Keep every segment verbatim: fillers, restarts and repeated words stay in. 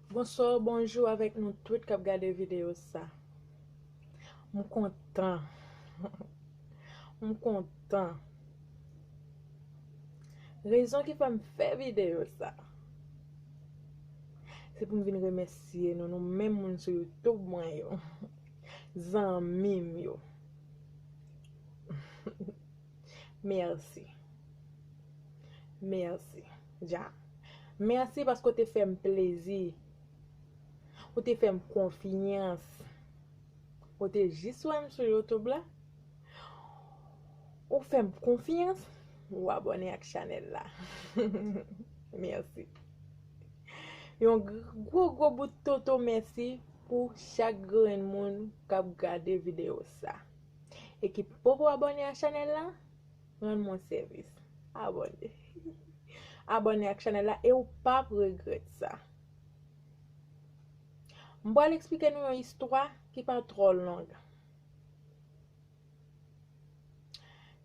Bonswa, bonjou avèk nou tout k ap gade videyo sa. M kontan. M kontan. Rezon ki fè m fè videyo sa, se pou m vin remèsye nou, nou menm moun sou YouTube mwen yo. Zanmi m yo. Mèsi. Mèsi. Dja. Mèsi paske w te fè m plezi. Ou te fè m konfyans. Ou te jis wè m sou YouTube la. Ou fè m konfyans. Ou abòne ak chanèl la. Mèsi. Yon gr- gwo, gwo bout toto mèsi pou chak grenn moun k ap gade videyo sa. E ki poko abòne ak chanèl la, rann mwen sèvis. Abòne. Abòne ak chanèl la e ou p ap regrèt sa. M pral eksplike nou yon istwa ki pa twò long.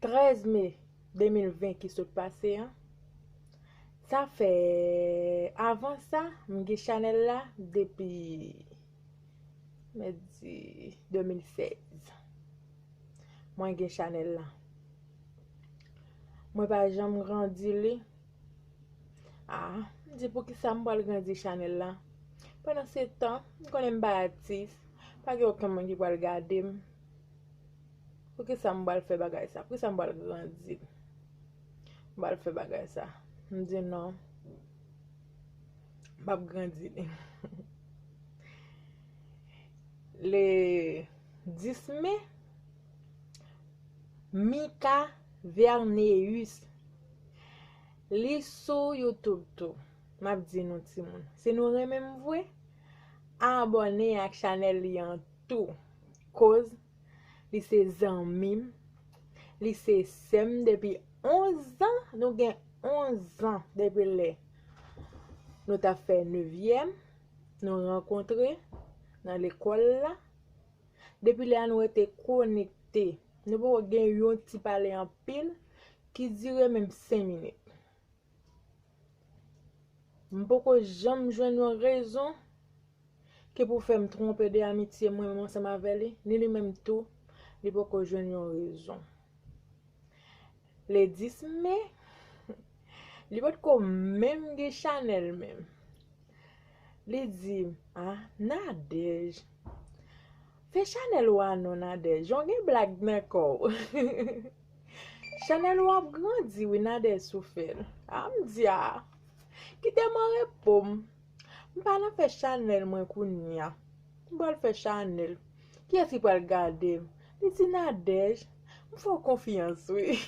Trèz me de mil ven ki sot pase an, sa fè, avan sa, m gen chanèl la depi, mèt di, de mil sèz. Mwen gen chanèl la. Mwen pa janm grandi li. Ah, m di poukisa m pral grandi chanèl la? Pandan se tan, m konnen m pa atis, pa gen okenn moun ki pral gade m. Poukisa m pral fè bagay sa? Poukisa m pral grandi? M pral fè bagay sa. M di non. M p ap grandi li. Le dis me, Mika Verneus. Li sou YouTube tou. M ap di nou timoun, si nou renmen m vre, abòne ak chanèl li an tou. Koz li se zanmi m, li se sè m depi onz an, nou gen onz an depi lè nou t ap fè nevyèm, nou rankontre nan lekòl la. Depi lè a nou rete konekte. Nou poko gen yon ti pale anpil ki dire menm senk minit. M poko janm jwenn yon rezon ki pou fè m twonpe de amitye mwen menm ansanm avè li, ni li menm tou, li poko jwenn yon rezon. Le dis me, li potko menm gen chanèl menm. Li di m, "Ah, Nadège, fè chanèl ou a non, Nadège, jan w gen blag nan kò w." Chanèl ou ap grandi wi, Nadège, si w fè l. Ah, m di, "Ah, kite m an repo m. M pa nan fè chanèl mwen kounye a. M pral fè chanèl. Kiyès ki pral gade m?" Li di, "Nadège, m fè w konfyans wi.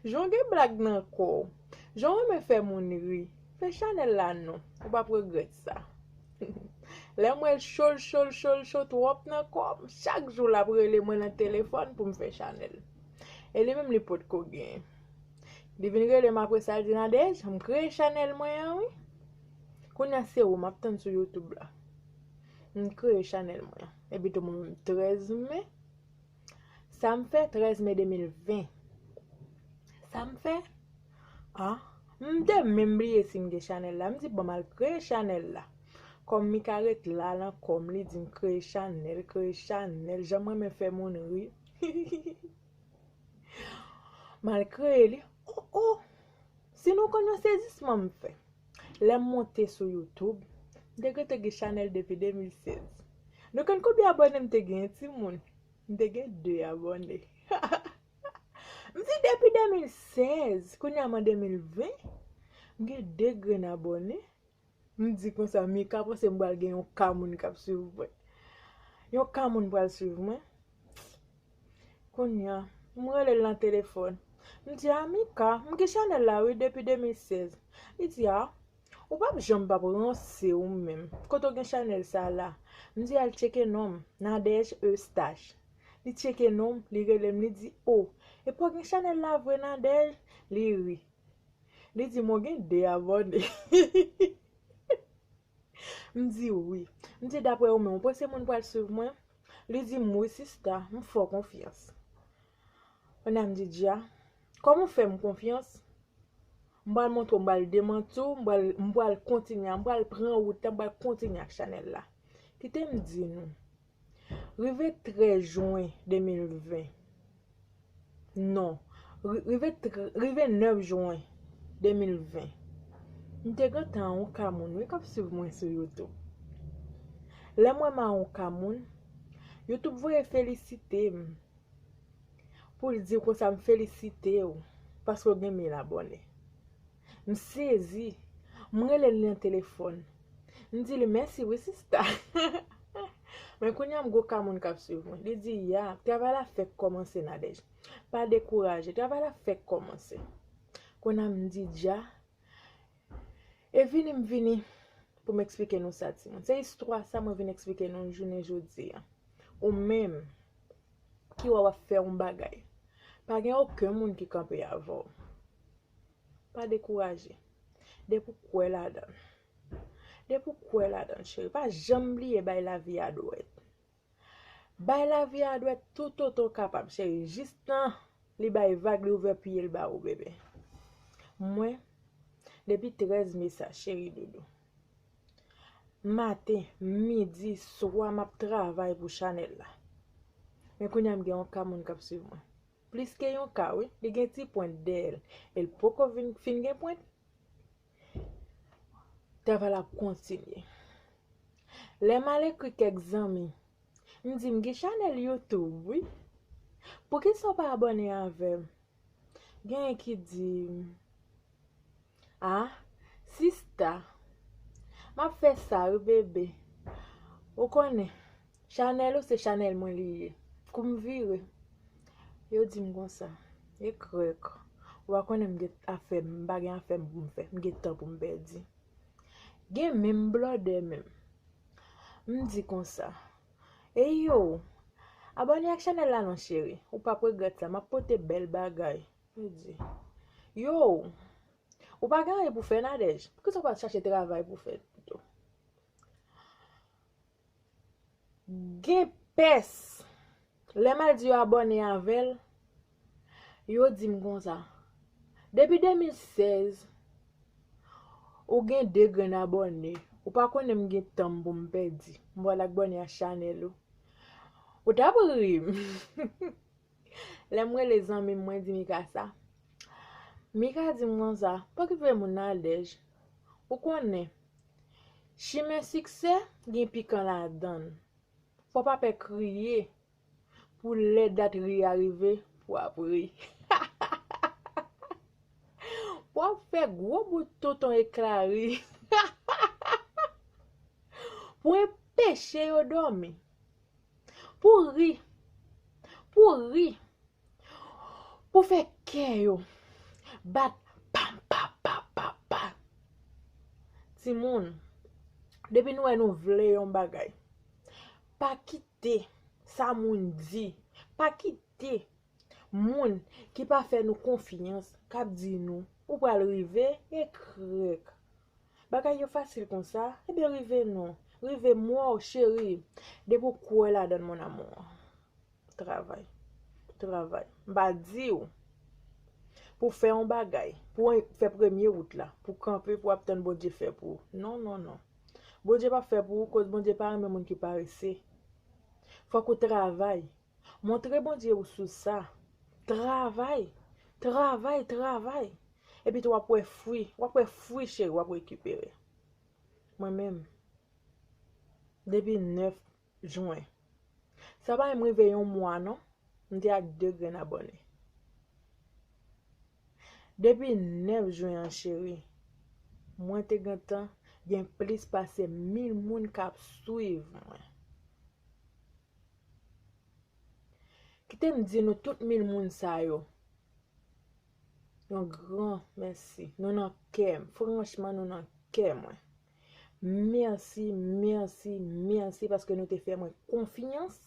Jan w gen blag nan kò w, jan w renmen fè moun ri, fè chanèl la non, ou p ap regrèt sa." Lè m wè l cho, l cho, l cho, l cho twòp nan kò m, chak jou l ap rele mwen nan telefòn pou m fè chanèl. E li menm li potko gen. Li vin rele m apre sa, li di, "Nadège, m kreye chanèl mwen an wi. Kounye a se ou m ap tann sou YouTube la." M kreye chanèl mwen an. Epi tou mwen menm trèz me. Sa m fè trèz me de mil ven. Sa m fè? Ah, m te menm bliye si m gen chanèl la. M di, "Bon, m al kreye chanèl la." Kòm Mika ret la nan kò m, li di m kreye chanèl, kreye chanèl. Jan m renmen fè moun ri. M al kreye li. Oh, oh! Si nou konn yon sezisman m fè. Lè m monte sou YouTube, m te gentan gen chanèl depi de mil sèz. Nou konn konbyen abòne m te gen, timoun? M te gen de abòne. M di depi de mil sèz, kounye a m an de mil ven, m gen de grenn abòne. M di konsa, Mika panse m pral gen yon ka moun k ap swiv mwen. Yon ka moun pral swiv mwen. Kounye a, m rele l nan telefòn. M di, "A Mika, m gen chanèl la wi depi de mil sèz." Li di, "A, ou p ap janm p ap ranse ou menm. Kote w gen chanèl sa la?" M di, "Al tcheke non m, Nadège Eustache." Li tcheke non m, li rele m, li di, "O, epi w gen chanèl la vre, Nadège?" Li ri. Li di m, "Ou gen de abòne." M di, "Wi." M di, "Daprè ou menm, ou panse moun pral swiv mwen?" Li di m, "Wi, sista, m fè w konfyans." Kounye a m di, "Dja, kòm ou fè m konfyans, M pral montre w, m pral demanti w, m pral, m pral kontinye, m pral pran wout la, m pral kontinye ak chanèl la. Kite m di nou, rive trèz jen de mil ven, non, ri- rive tr- rive nèf jen de mil ven, m te gentan yon ka moun wi k ap swiv mwen sou YouTube. Lè m wè m a yon ka moun, YouTube voye felisite m pou l di w konsa, m felisite w paske w gen mil abòne. M sezi. M rele l nan telefòn. M di li mèsi wi sista. Men kounye a m gen yon ka moun k ap swiv mwen. Li di ya, travay la fèk kòmanse Nadège. Pa dekouraje, travay la fèk kòmanse. Kounye a m di dja, e vini m vini pou m eksplike nou sa timoun. Se istwa sa mwen vin eksplike nou jounen jodi a. Ou menm ki wè w ap fè yon bagay, pa gen okenn moun ki kanpe avè w. Pa dekouraje. Depi w kwè ladan l. Depi w kwè ladan l, cheri, pa janm bliye bay lavi a dwèt. Bay lavi a dwèt toutotan w kapab, cheri. Jistan li bay vag, li ouvè pye l ba ou, bebe. Mwen, depi trèz me sa, cheri doudou. Maten, midi, swa, m ap travay pou chanèl la. Men kounye a m gen yon ka moun k ap swiv mwen. Plis ke yon ka, wi. Li gen ti pwent dèyè l. E l poko vin, fin gen pwent. Travay la ap kontinye. Lè m al ekri kèk zanmi, m di m gen chanèl YouTube, wi. Poukisa w pa abòne avè m? Genyen ki di m, a, sista, m ap fè sa, wi, bebe. Ou konnen, chanèl ou se chanèl mwen li ye. Kou m vire, yo di m konsa, e krèk, ou pa konnen m gen afè, m pa gen afè m pou m fè, m gen tan pou m pèdi. Gen menm blòdè menm. M di konsa, e yo, abòne ak chanèl la non cheri, ou p ap regrèt sa, m ap pote bèl bagay. Yo di, yo, ou pa gen anyen pou fè Nadège, poukisa w pa chache travay pou fè pito? Gen pès. Lè m al di yo abòne avè l, yo di m konsa, depi de mil sèz, ou gen de grenn abòne. Ou pa konnen m gen tan m pou m pèdi. M pral abòne a chanèl ou. Ou t ap ri m. Lè m rele zanmi m, mwen di Mika sa. Mika di m konsa, pa okipe moun Nadège. Ou konnen, chimen siksè gen pikan ladan l. Fò w pa pè kriye pou lè dat ri a rive, pou w ap ri. Pou w ap fè gwo bout tonton ekla ri. Pou enpeche yo dòmi. Pou ri. Pou ri. Pou fè kè yo bat pa, pa, pa, pa, pa. Timoun, depi nou wè nou vle yon bagay, pa kite sa moun di, pa kite moun ki pa fè nou konfyans k ap di nou, ou pral rive, e krèk. Bagay yo fasil konsa, ebyen rive non. Rive m, wow, cheri. Depi w kwè ladan l, mon amour. Travay. Travay. M pa di w pou fè yon bagay, pou w fè premye wout la, pou kanpe, pou w ap tann Bondye fè pou ou. Non, non, non. Bondye p ap fè pou ou, koz Bondye pa renmen moun ki parese. Fòk ou travay. Montre Bondye ou sou sa. Travay. Travay, travay. Epi tou w ap wè fwi. W ap wè fwi, cheri, w ap rekipere. Mwen menm, depi nèf jen. Sa pa menm rive yon mwa non, m te ak de grenn abòne. Depi nèf jen an, cheri, mwen te gentan gen plis pase mil moun k ap swiv mwen. Kite m di nou tout mil moun sa yo, yon gran mèsi. Nou nan kè m. Franchman, nou nan kè mwen. Mèsi, mèsi, mèsi paske nou te fè mwen konfyans.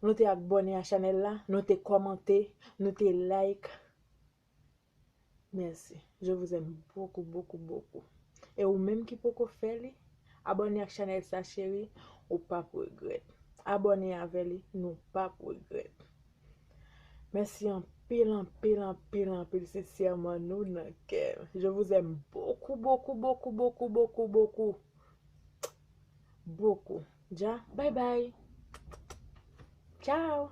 Nou te abòne a chanèl la, nou te kòmante, nou te like. Mèsi. Je vous aime beaucoup, beaucoup, beaucoup. E ou menm ki poko fè li, abòne ak chanèl sa, cheri, ou p ap regrèt. Abòne avè li, nou p ap regrèt. Mèsi anpil. Anpil, anpil, anpil, anpil, sensèman, nou nan kè m. Je vous aime beaucoup, beaucoup, beaucoup, beaucoup, beaucoup, beaucoup. Beaucoup. Ja, bye bye. Ciao.